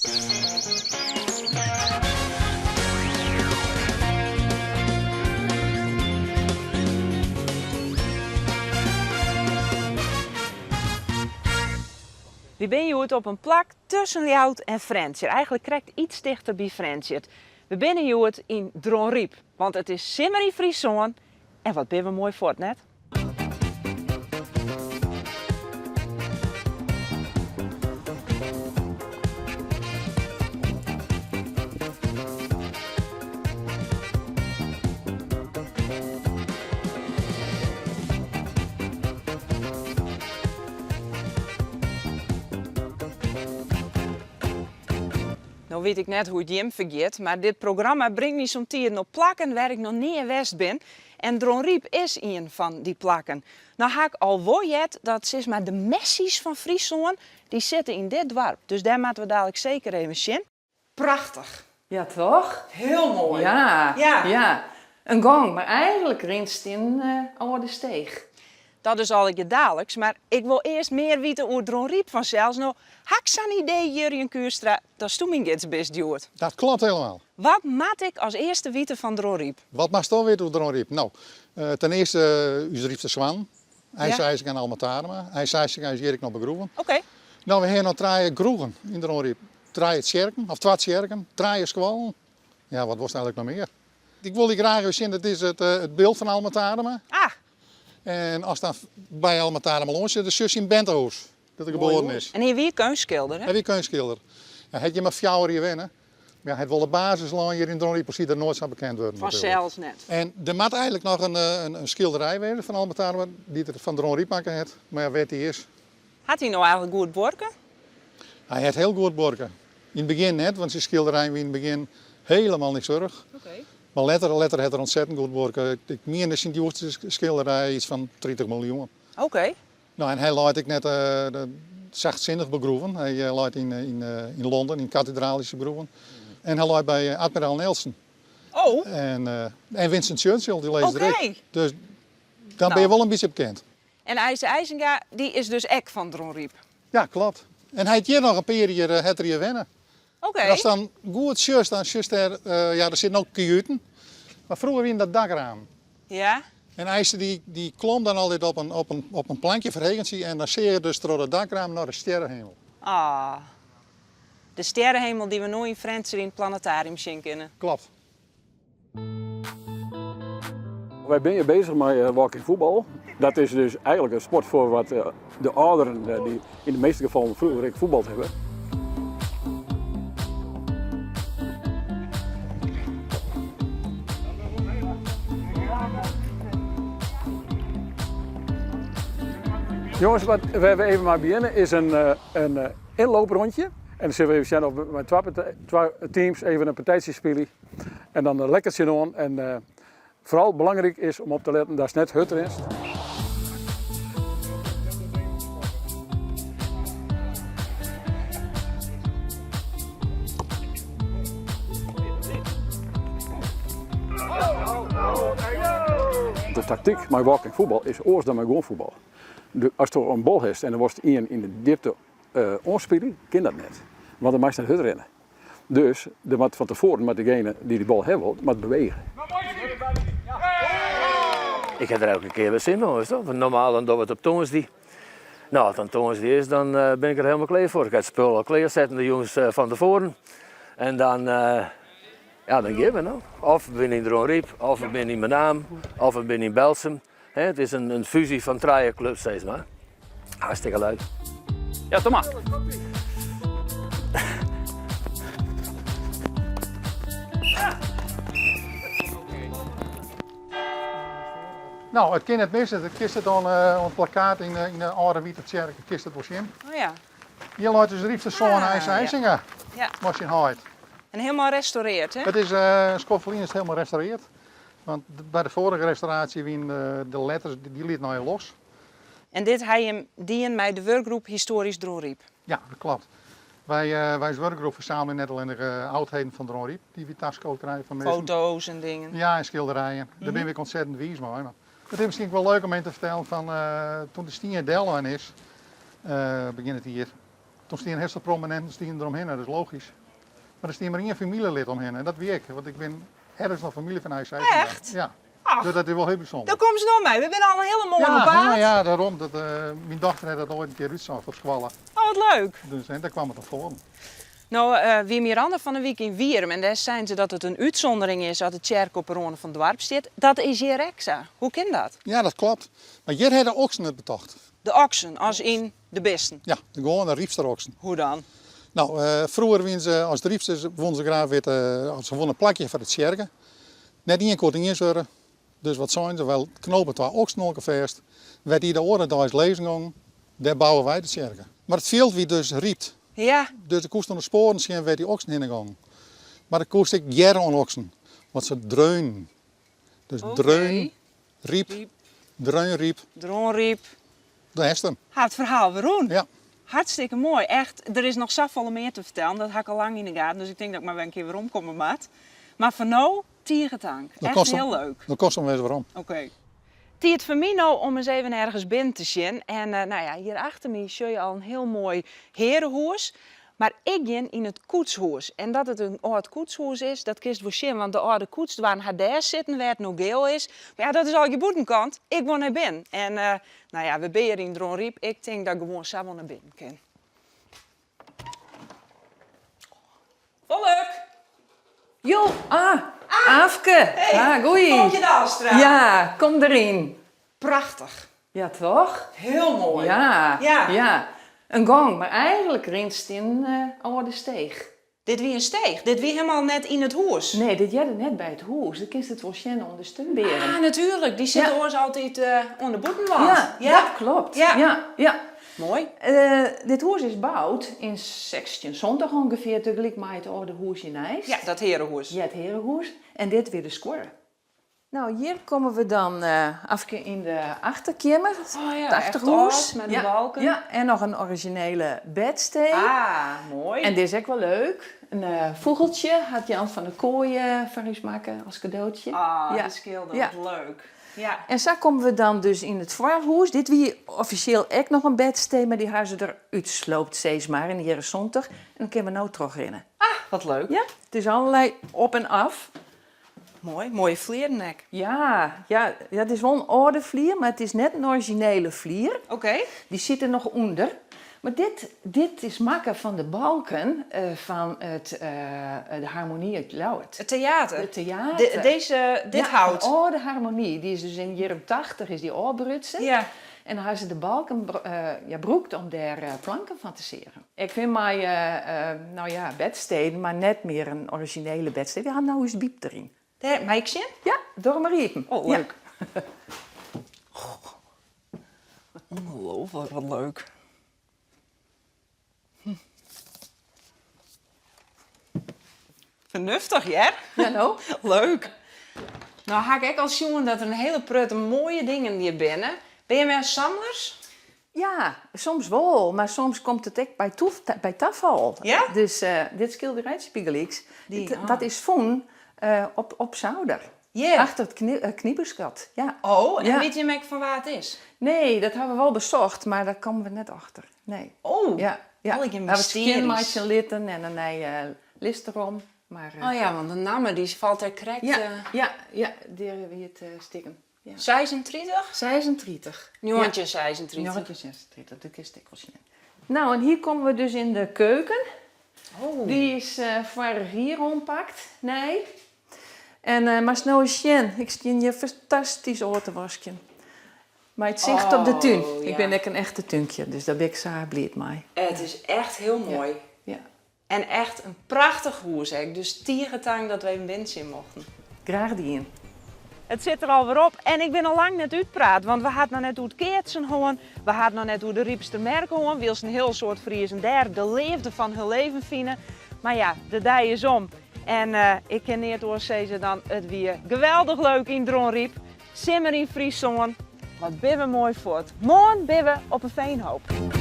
Wy binne hjoed op in plak tusken Ljouwert en Frjentsjer, eigenlik krekt iets tichter by Frjentsjer. We binne hjoed yn Dronryp, want it is simmer yn Fryslân en wat binne we moai fuort, net? No wit ik net hoe't jim fergiet, mar dit programma bringt my somtiden op plakken wêr ik noch nea west bin en Dronryp is ien fan dy plakken. No ha ik al wol heard dat sis mar de Messi's fan Fryslân, dy sitte yn dit doarp. Dus dêr moatte we dalik seker even sjen. Prachtich. Ja, toch? Hiel moai. Ja, Ja. ja. In gong, mar eigenlik rinst yn âlde steech. Dat is allegear daliks, mar ik wol earst mear witte oer Dronryp fansels. No ha ik sa'n idee, Jurjen Kuurstra, datsto myn gids bist hjoed. Dat klopt helemaal. Wat moat ik as earste witte fan Dronryp? Wat moatsto witte oer Dronryp? No, ten earste ús Rypster Swan, Eise Eisinga en Alma Tadema. Eise Eisinga is hjir ek noch begroeven. Oké. No, we hawwe noch trije kroegen yn Dronryp. Trije tsjerken, of twa tsjerken, trije skoallen. Ja, wat wolst eigenlik noch mear? Ik wol dy graach even sjen, dat is it byld fan Alma Tadema. Ah. En ast dan by Alma Tadema lâns sit, dan sjochst syn bentehûs, dêr't er geboren is. En hy wie keunstskilder, hè? Hy wie keunstskilder. Hy hat hjir mar fjouwer jier wenne. Mar hy hat wol de basis lein hjir yn Dronryp, al is er noait sa bekend wurden. Fansels net. En der moat eigenlik noch in skilderij wêze fan Alma Tadema, dy't er fan Dronryp makke hat. Mar ja, wêr't dy is. Hat hy no eigenlik goed buorke? Hy hat hiel goed buorke. Yn it begjin net, want syn skilderijen wiene yn it begjin hielendal niks wurdich. Mar letter, letter hat er ontzettend goed buorke. Ik mien syn djoerste skilderij iets fan 30 miljoen. Oké. No, en hy leit ek net sachtsinnich begroeven. Hy leit yn, yn, yn Londen, yn katedraal is hy begroeven. En hy leit by admiraal Nelson. Oh. En, en Winston Churchill, dy lizze der ek. Oké. Dus dan binne je wol in bytsje bekend. En Eise Eisinga, dy is dus ek fan Dronryp? Ja, klopt. En hy hat hjir noch in pear jier hat er hjir wenne. Oké. En ast dan goed sjochst, dan sjochst dêr, ja, der sitte no kajuten, mar froeger wiene dat dakramen. Ja. En Eise dy, dy klom dan altyd op in, op in, op in plankje ferhegentsje en dan seach er dus troch dat dakraam nei de stjerrehimel. Ah. De stjerrehimel dy't we no yn Frjentsjer yn it planetarium sjen kinne. Klopt. Wy binne hjir bezich mei walking football. Dat is dus eigenlik in sport foar wat de âlderen dy't yn de measte gefallen froeger ek fuotbald hawwe. Jonges, wat wêr we even mei begjinne is in, in inlooprondje. En dan sille we even sjen of we mei twa teams even in partijtsje spylje. En dan lekker tsjinoan. En foaral belangryk is om op te letten datst net hurd rinst. De taktyk mei walking football is oars dan mei gewoan fuotbal. Asto in bal hast en dan wolst ien yn de djipte oanspylje, kin dat net. Want dan meist net hurd rinne. Dus der moat fan tefoaren moat degene dy't de bal hawwe wol, moat bewege. Ik ha der elke kear wer sin oan, witsto. Want normaal dan dogge we it op tongersdei. No, as it dan tongersdei is, dan bin ik der helemaal klear foar. Ik ha it spul al klearsetten de jûns fan tefoaren. En dan, ja, dan gean we no. Of we binne yn Dronryp, of we binne yn Menaam, of we binne yn Berltsum. It is in fuzy fan trije klups, sis mar. Hartstikke leuk. Ja, kom mar. No, it kin net misse. It kinst it oan it plakkaat yn de âlde Wite Tsjerke kinst it wol sjen. Oh ja. Hjir leit dus Rypster soan ah, Eise Eisinga ja. mei syn heit. En helemaal restaureerd, hè? It is in skoft ferlyn is it helemaal restaureerd. Want by de foarige restauraasje wiene de letters, dy lieten allegear los. En dit ha jim dien mei de wurkgroep Histoarysk Dronryp? Ja, dat klopt. Wy, wy as wurkgroep fersamelje net allinnich oudheden fan Dronryp, dy't wy taskood krije fan minsken. Foto's en dingen. Ja, en skilderijen. Dêr binne wy ek ontzettend wiis mei. Mar it is miskien ek wol leuk om even te fertellen fan toen de stien dellein is, begjin it jier. Toen stienen hiel soad prominenten stienen deromhinne, dat is logysk. Mar der stie mar ien famyljelid omhinne en dat wie ik, want ik bin ergens noch famylje fan Eise Eisinga. Echt? Ja. Ach. Dus dat is wol hiel bysûnder. Dêr komst no mei. We binne al in hiele moarn op Ja, paad. ja, ja, daarom. Dat, myn dochter hat dat oait in kear útsocht op skoalle. Oh, wat leuk. Dus, en dêr kaam it op foaren. No wie Miranda fan 'e wike yn Wierum en dêr seinen se dat it in útsûndering is as de tsjerke op 'e râne fan it doarp stiet. Dat is hjir ek sa. Hoe kin dat? Ja, dat klopt. Mar hjir ha de oksen it betocht. De oksen, as yn de bisten? Ja, de gewoane Rypster oksen. Hoe dan? No, froeger wienen se as Rypsters, woenen se graach witte, se woenen in plakje foar de tsjerke. Net ien koe it iens wurde, dus wat seinen se, wy knope twa oksen oan elkoar fêst, wêr't dy de oare deis lizzen gongen, dêr bouwe wy de tsjerke. Mar it fjild wie dus rypt. Ja. Dus do koest oan de spoaren sjen wêr't dy oksen hinne gongen. Mar do koest ek hearre oan oksen, want se dreunen. Dus Oké. dreun, ryp, Ryp. dreunryp. Dronryp. Dêr hast him. Ha it ferhaal wer rûn. Ja. Hartstikke moai. Echt, der is noch safolle mear te fertellen. Dat ha ik al lang yn 'e gaten, dus ik tink dat ik mar wer in kear weromkomme moat. Mar foar no, tige tank. Dan Echt komst hiel leuk. Dan komst wer werom. Oké. Tiid foar my no om ris even ergens binnen te sjen. En nou ja, hjir achter my sjoch je al in hiel moai hearehûs. Mar ik gean yn it koetshûs. En dat it in âld koetshûs is, dat kinst wol sjen, want de âlde koetsdoarren ha dêr sitten wêr't no geel is. Mar ja, dat is allegear bûtenkant. Ik wol nei binnen. En nou ja, we binne hjir yn Dronryp. Ik tink dat ik gewoan sa wol nei binnen kin. Folk! Jo, ah, Afke. Hey, ah, goeie. Folkje Dalstra. Ja, kom deryn. Prachtich. Ja, toch? Hiel moai. Ja, Ja. ja. In gong, mar eigenlik rinst yn âlde steech. Dit wie in steech? Dit wie hielendal net yn it hûs? Nee, dit hearde net by it hûs. Do kinst it wol sjen oan de steunbearen. Ah, natuerlik. Dy sitte Ja. oars altyd oan de bûtenwand. Ja, dat klopt. Ja. Ja, ja. Moai. Dit hûs is boud yn 1670 ûngefear, tegelyk mei it âlde hûs hjirneist. Ja, dat hearehûs. Ja, it hearehûs. En dit wie de skuorre. No, hjir komme we dan Afke yn de achterkeamer. Oh ja, it echt achterhûs. âld mei de Ja, balken. Ja, en noch in orizjinele bedstee. Ah, moai. En dit is ek wol leuk. In fûgeltsje hat Jan van der Kooi foar ús makke as kadootsje. Ah, Ja. de skilder, Ja. wat leuk. Ja. En sa komme we dan dus yn it foarhûs. Dit wie offisjeel ek noch in bedstee, mar dy ha se der útsloopt sis mar yn de jierren santich. En dan kinne we no trochrinne. Ah, wat leuk. Ja, it is allerlei op en af. Moai, moaie flierren ek. Ja, ja, ja, it is wol in âlde flier, mar it is net in orizjinele flier. Oké. Dy sit der noch ûnder. Mar dit, dit is makke fan de balken fan it, de Harmonie út Ljouwert. It teater? It teater. Dizze, dit Ja, hout? de âlde Harmonie. Dy is dus yn de jierren tachtich is dy ôfbrutsen. Ja. En dan ha se de balken ja, brûkt om dêr planken fan te seagen. Ik fyn mei, no ja, bedsteden, mar net mear in orizjinele bedstee. Wy ha no ús bieb deryn. Dêr, mei ik sjen? Ja, doch mar iepen. Oh, Ja. leuk. Ongelooflijk, wat leuk. Hm. Fernuftich, hear. Ja, no. Leuk. No ha ik ek al sjoen dat der in hiele protte moaie dingen hjir binne. Binne jim samlers? Ja, soms wol, mar soms komt it ek by, toef, by tafal. Ja? Dus eh, dit skilderijtsje bygelyks, Die, dit- ah. dat is fûn eh, op, op souder. Hjir? Achter it kni, eh, knipersgat, ja. Oh, en Ja. witte jim ek fan wa it is? Nee, dat ha we wol besocht, mar dêr komme we net achter. Nee. Oh, Ja, ja. allegear We hawwe it mystearjes. skjinmeitsjen litten en in nije list derom. Mar, eh, Oh ja, want de namme dy falt der krekt. ja, eh, ja, ja, dêr wie it stikken. Ja. 36? 36. 1936. 1936, dat kinst ek wol sjen. Nou, en hjir komme we dus yn de keuken. Oh. Dy is eh, foarich jier oanpakt, nij. En eh moatst no ris sjen, ik stean hjir fantastysk ôf te waskjen. Mei it sicht op de tún. Oh, Ik ja. bin ek in echte túnkje, dus dêr bin ik sa bliid mei. It is echt hiel moai. Ja. En echt in prachtich hûs ek, dus tige tank dat we even binnen sjen mochten. Graach dien. It sit der alwer op en ik bin al lang net útpraat, want we ha it noch net oer it keatsen hân, we ha it noch net oer de Rypster Merke hân, wylst in hiel soad Friezen dêr de leafde fan hun leven fine. Mar ja, de dei is om en eh, ik kin neat oars sizze dan it wie geweldich leuk yn Dronryp. Simmer yn Fryslân, wat binne we moai fuort. Moarn binne we op 'e Veenhoop.